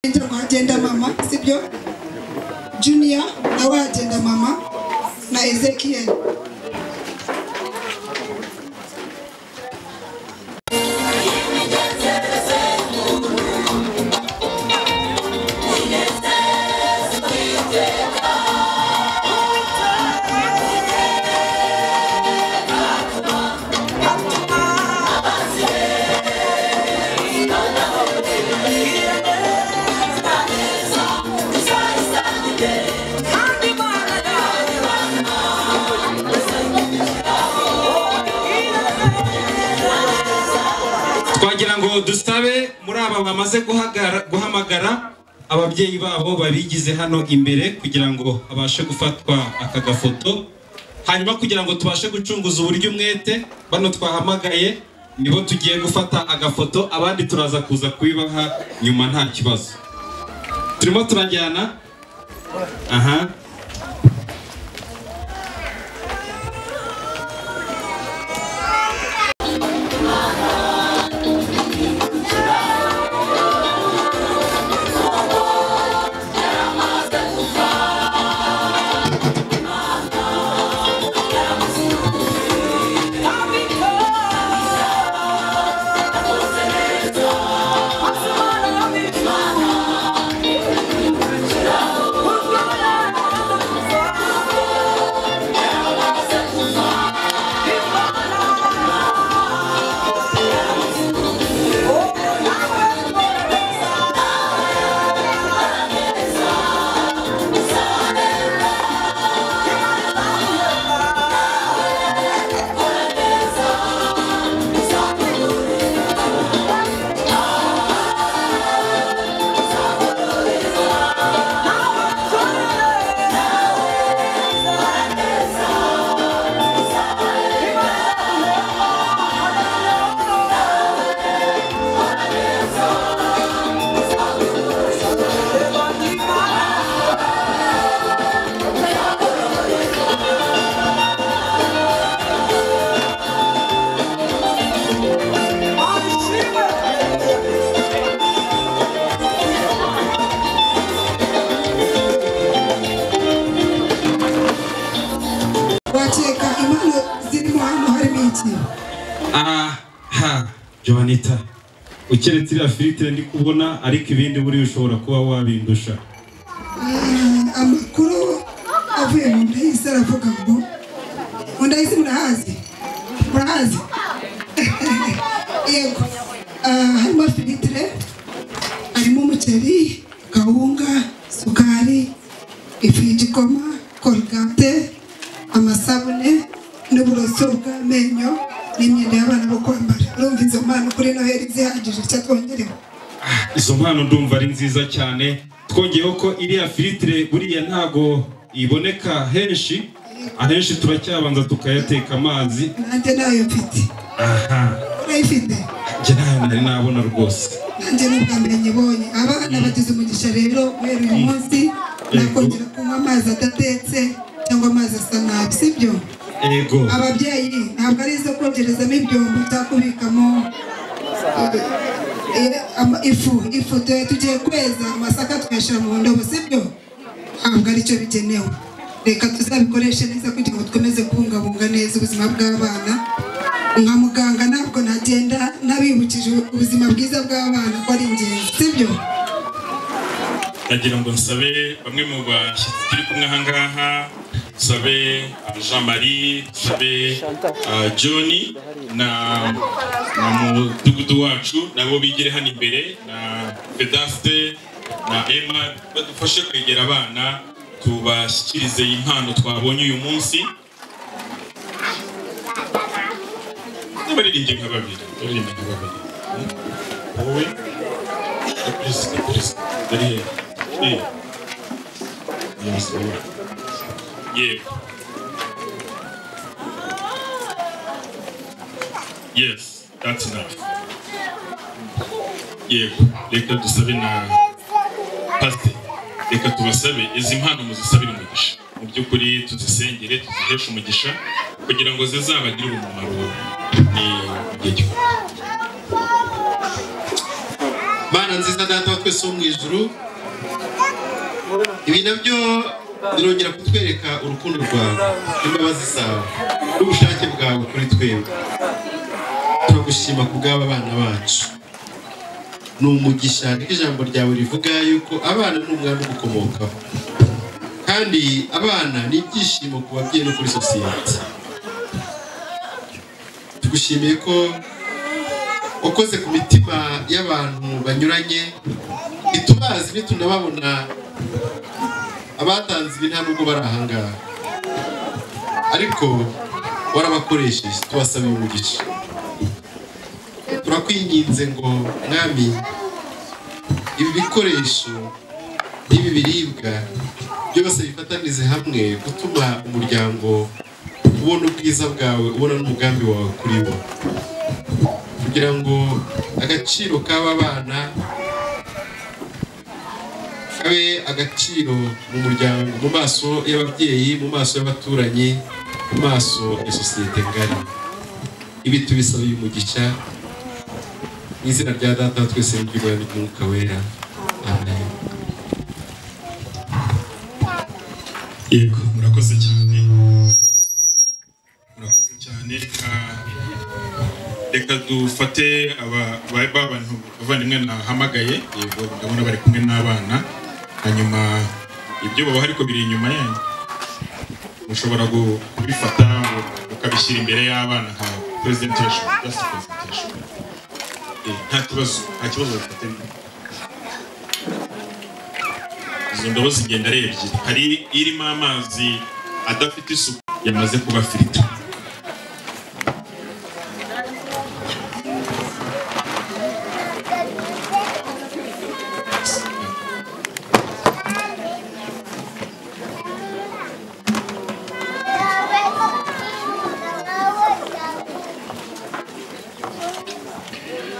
Agenda mama, sibyo? Junior nawe agenda mama na Ezekiel. Twagira ngo dusabe muri aba bamaze guhamagara ababyeyi babo babigize hano imbere kugira ngo abashe gufatwa aka gafoto, hanyuma kugira ngo tubashe gucunguza uburyo umwete bano twahamagaye nibo tugiye gufata agafoto, abandi turaza kuza kubibaha nyuma nta kibazo. Turimo turajyana. Aha. Aha, Joanita, ukeretse iriya filitire ndi kubona, ariko ibindi buri ushobora kuba wabindusha. Amakuru avuye mu ndahisi aravuga ngo mu ndahisi murahazi, murahazi. Yego, harimo filitire, harimo umuceri, kawunga, sukari, ifu y'igikoma, korogate, amasabune n'uburoso bw'amenyo n'imyenda y'abana bo kwambara. Urumva izo mpano kuri Noheli zihagije icyo twongereho? Izo mpano ndumva ari nziza cyane. Twongeyeho ko iriya filitire buriya ntago iboneka henshi, ahenshi turacyabanza tukayateka amazi. Nanjye nayo mfite. Aha. Urayifite? Njye nayo nari nabona rwose. Nanjye n'ubwa mbere nyibonye. Abana bagize umugisha rero guhera uyu munsi nakongera kunywa amazi adatetse cyangwa amazi asa nabi, sibyo? Ego. Ababyeyi ntabwo ari izo kogerezamo ibyombo cyangwa kubikamo ifu. Ifu tugiye kweza amasaka tuyashyira mu ndobo, sibyo? Ntabwo aricyo bigenewe. Reka tuzabikoreshe neza kugira ngo dukomeze kubungabunga neza ubuzima bw'abana. Nka muganga ntabwo nagenda nabibukije ubuzima bwiza bw'abana ko ari ingenzi, sibyo? Ndagira ngo nsabe bamwe mu bashyitsi turi kumwe aha ngaha, nsabe Jean Marie, nsabe Johnny na mudugudu wacu, nabo bigire hano imbere, na Vedaste na Emma, badufashe kwegera abana tubashyikirize impano twabonye uyu munsi. Baririmbye nka babiri, baririmbye nka babiri. Wowe please, please. Yego. Yes, that's enough. Yego, reka dusabe na pastor. Reka tubasabe izi mpano muzisabire umugisha. Mu by'ukuri tuzisengere, tuziheshe umugisha kugira ngo zizabagirire umumaro ni igihe. Mana nziza, Data wa twese wo mu ijuru, ibi nabyo birongera kutwereka urukundo rwawe n'imbabazi zawe n'ubushake bwawe kuri twebwe. Turagushima ku bw'aba bana bacu, ni umugisha. Niko ijambo ryawe rivuga yuko abana ni umwami ugukomokaho, kandi abana ni ibyishimo ku babyeyi no kuri sosiyete. Tugushimiye ko wakoze ku mitima y'abantu banyuranye, ntitubazi nitunababona. Abatanze ibi nta nubwo bari ahangaha, ariko warabakoresheje. Tubasabiye umugisha. Turakwinginze ngo, Mwami, ibi bikoresho n'ibi biribwa byose bifatanize hamwe gutuma umuryango ubona ubwiza bwawe, ubona n'umugambi wawe kuri bo, kugira ngo agaciro k'aba bana kabe agaciro mu muryango, mu maso y'ababyeyi, mu maso y'abaturanyi, mu maso ya sosiyete ngari. Ibi tubisabiye umugisha mu izina rya Data wa twese n'iry'Umwana n'Umwuka Wera, amen. Yego, murakoze cyane, murakoze cyane. Reka dufate aba bantu bavandimwe nahamagaye. Yego, ndabona bari kumwe n'abana, hanyuma ibyo babaha ariko biri inyuma yanyu, mushobora kubifata mukabishyira imbere y'abana nka presentation, just presentation. Nta kibazo, nta kibazo. Bafite izo ndobo zigenda ari ebyiri, hari irimo amazi adafite isuku yamaze kuba filtre.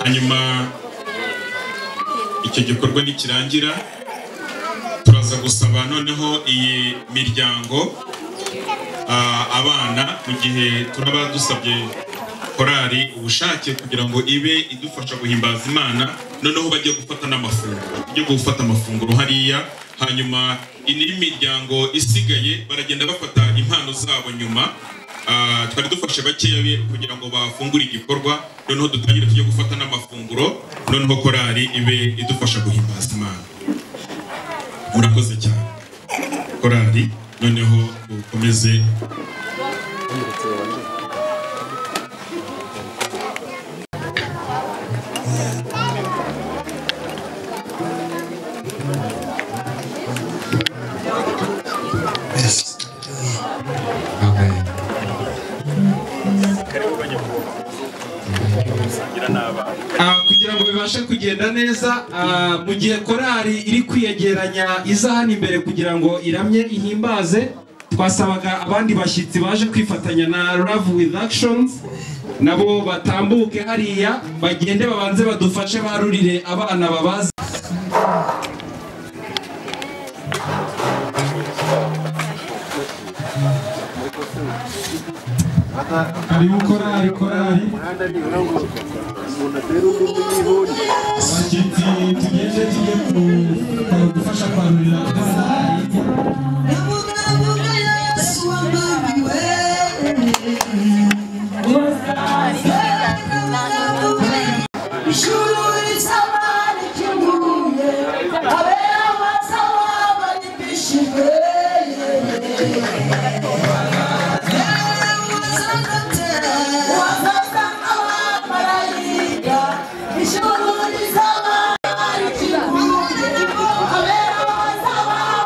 Hanyuma icyo gikorwa nikirangira, turaza gusaba noneho iyi miryango, abana, mu gihe turaba dusabye korali ubushake kugira ngo ibe idufasha guhimbaza Imana, noneho bajye gufata n'amafunguro, bajye gufata amafunguro hariya. Hanyuma indi miryango isigaye baragenda bafata impano zabo nyuma. Twari dufashe bakeya kugira ngo bafungure igikorwa, noneho dutangire tujye gufata n'amafunguro, noneho korali ibe idufasha guhimbaza Imana. Murakoze cyane korali, noneho dukomeze. Amen. Kugira ngo bibashe kugenda neza, mu gihe korali iri kwiyegeranya iza hano imbere kugira ngo iramye ihimbaze, twasabaga abandi bashyitsi baje kwifatanya na Love with Actions nabo batambuke hariya, bagende babanze badufashe barurire abana babazi. Karibu korali, korali. Abashyitsi tugende tujye gufasha kwarurira abana. Ishuri rizaba rikinguye, abera bazaba.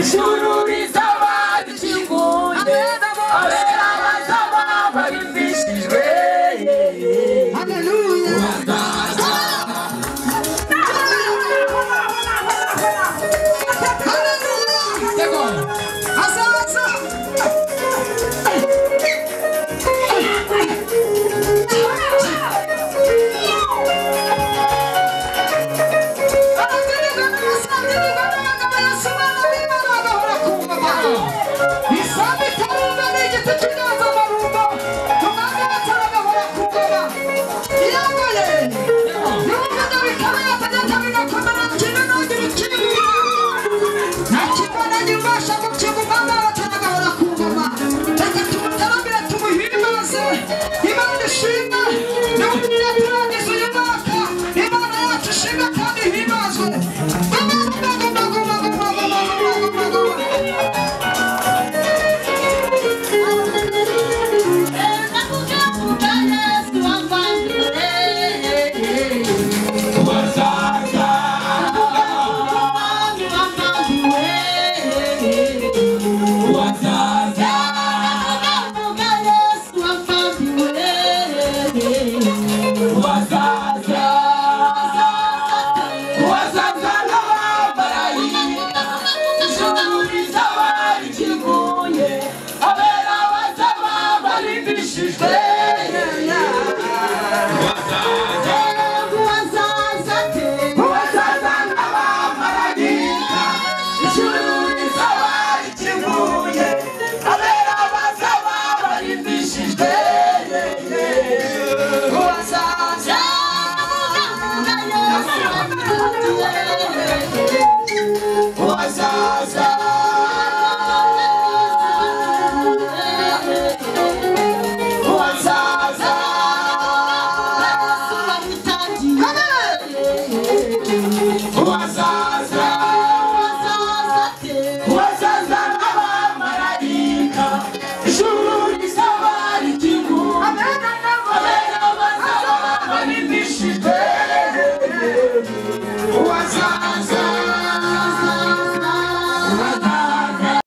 Ijuru